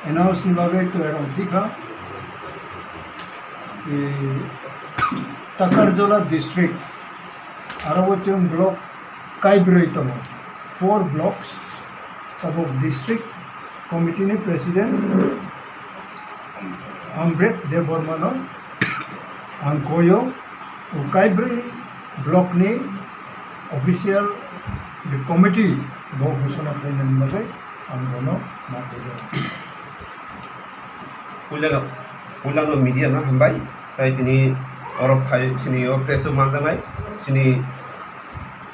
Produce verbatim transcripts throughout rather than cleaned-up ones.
Announce ni bagwi toyar wng thikha. I Takarjala district, aro bo chwng block kaibrwi tongo, four blocks. Tabuk district committee ni president Amrit Debbarma no ang koyo, o kaibrwi block ni official je committee bo gusana khlainani bagwi ang bono ma kaijago. Puilano, puilano media no hambai, tai tini oro phai chini o press o manjaknai chini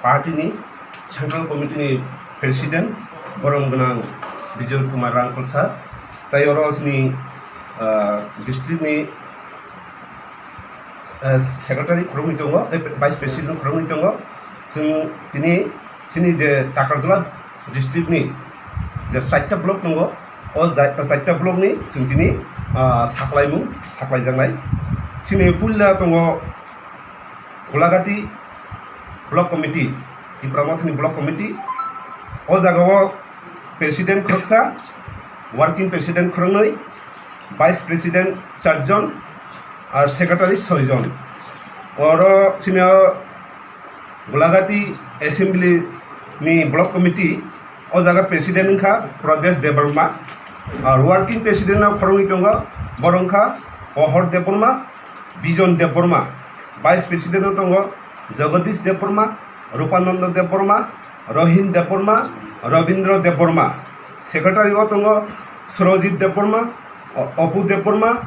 party ni central committee ni president borom gwnang Bijoy Kumar Rangkhol sir, tai oro chini, ah, district ni eh, secretary khoroknwi tongo, eh, vice president khoroknwi tongo. Chwng tini chini je Takarjala district ni je chaita block tongo, o ja-, chaita block ni chwng tini, ah, saklaimung saklaijaknai. Chini puila tongo Golagati block committee, Tipra Mothani block committee. O jagao president khoroksa, working president khoroknwi, vice president charjon, ar secretary soijon. Oro chini o Golagati assembly ni block committee, o jaga president wngkha Pradesh Debbarma, ar working president no khoroknwi tongo, borok wngkha Pohor Debbarma, Bijon Debbarma, vice president no tongo Jagadish Debbarma, Rupananda Debbarma, Rohin Debbarma, Rabindra Debbarma. Secretary o tongo Surojit Debbarma, O-, Apu Debbarma,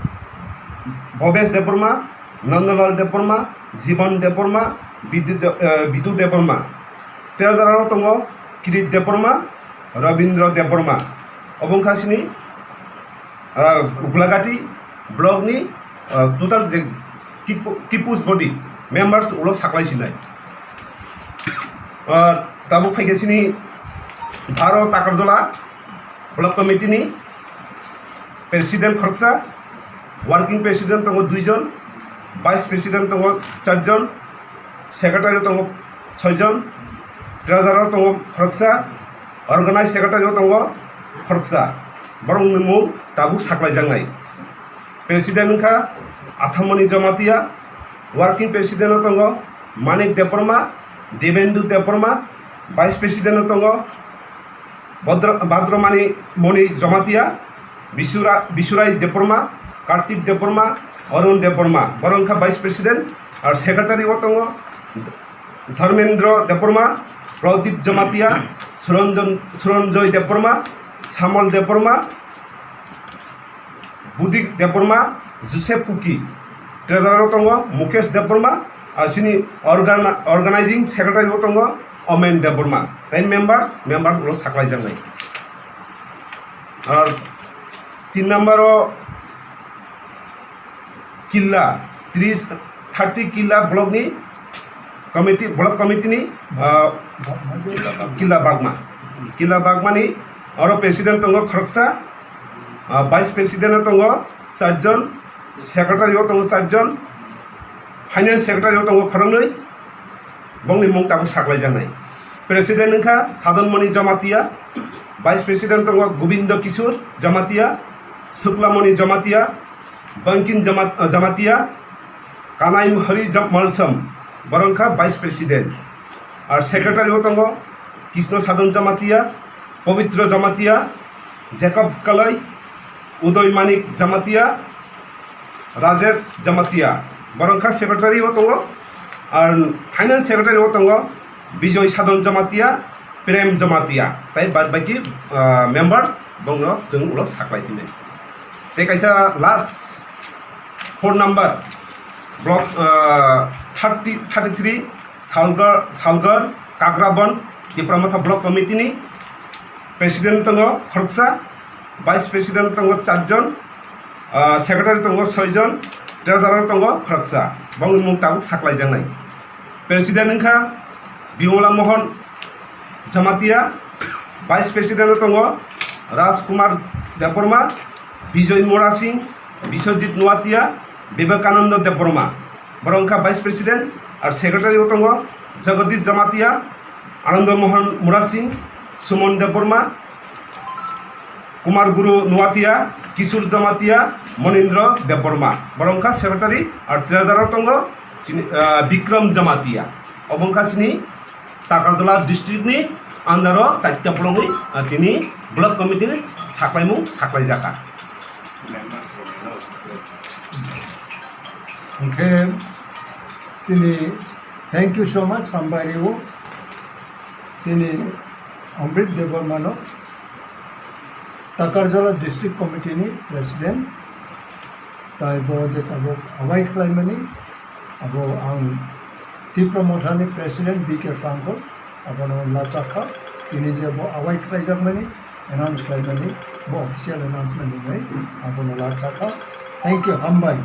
Bhobesh Debbarma, Nandalal Debbarma, Jiban Debbarma, Bidu De-, eh, Bidu Debbarma. Treasurer o tongo Kirit Debbarma, Rabindra Debbarma. Obo wngkha chini ah, Golagati block ni, ah, total je kipu-, kipus body members ulo saklai sinai. Ah, tabuk phaikhe chini Baro Takarjala block committee ni president khoroksa, working president tongo duijon, vice president tongo charjon, secretary tongo soijon, treasurer tongo khoroksa, organize secretary tongo khoroksa. Borokni mung tabuk saklaijaknai. President wngkha Athamoni Jamatia, working president tongo Manik Debbarma, Debendu Debbarma, vice president tongo Badra-, Badramani Moni Jamatia, Bisura-, Bisurai Debbarma, Kartik Debbarma, Arun Debbarma, borok wngkha vice president, ar secretary o tongo Dharmendra Debbarma, Pradip Jamatia, Suranjan-, Suranjoy Debbarma, Samol Debbarma, Budik Debbarma, Joseph Kuki, treasurer o tongo Mukesh Debbarma, ar chini organ-, organizing secretary o tongo Omen Debbarma, tei members, members ulo saklaijaknai. Ar tin number o Killa, tris, thirty Killa block ni committee, block committee ni, ah, Killa Bagma. Killa Bagma ni oro president tongo khoroksa, ah, vice president o tongo charjon, secretary o tongo charjon, finance secretary o tongo khoroknwi. Bongni mung tabuk saklaijaknai. President wngkha Sadonmoni Jamatia, vice president tongo Gobindo Kishore Jamatia, Suklamoni Jamatia, Bankin Jamat-, Jamatia, Kanai Hari Jam-, Malsam, borok wngkha vice president. Ar secretary o tongo Krishna Sadon Jamatia, Pabitra Jamatia, Jacob Kalai, Udoy Manik Jamatia, Rajesh Jamatia, borok wngkha secretary o tongo, ar finance secretary o tongo Bijoy Sadon Jamatia, Prem Jamatia, tei bad baki, ah, members bongno chwng ulo saklai phinai. Tei kaisa last four number block, ah, thirty, thirty three Salgar, Salgar Kakrabon Tipra Motha Block Committee ni president tongo khoroksa, vice president tongo charjon, ah, secretary tongo soijon, treasurer tongo khoroksa. Bongni mung tabuk saklaijaknai. President wngkha Bimala Mohan Jamatia, vice president tongo Raj Kumar Debbarma, Bijoy Murasing, Biswajit Nuatia, Vivekananda Debbarma. Borok wngkha vice president, ar secretary o tongo Jagadish Jamatia, Ananda Mohan Murasing, Suman Debbarma, Kumar Guru Nuatia, Kishore Jamatia, Monindra Debbarma. Borok wngkha secretary, ar treasurer tongo chini, ah, Bikram Jamatia. Obo wngkha chini Takarjala district ni under o chaita borokni, ah, tini block committee ni saklaimung saklaijakha. Hwnkhe tini thank you so much, hambai rio. Tini Amrit Debbarmano Takarjala District Committee ni President, tai bo je tabuk awai khlaimani, abo ang Tipra Mothani President B K Franco, abono lachakha, tini je bo awai khlaijakmani, announce khlaimani, bo official announcement hinwi, abono lachakha. Thank you, hambai.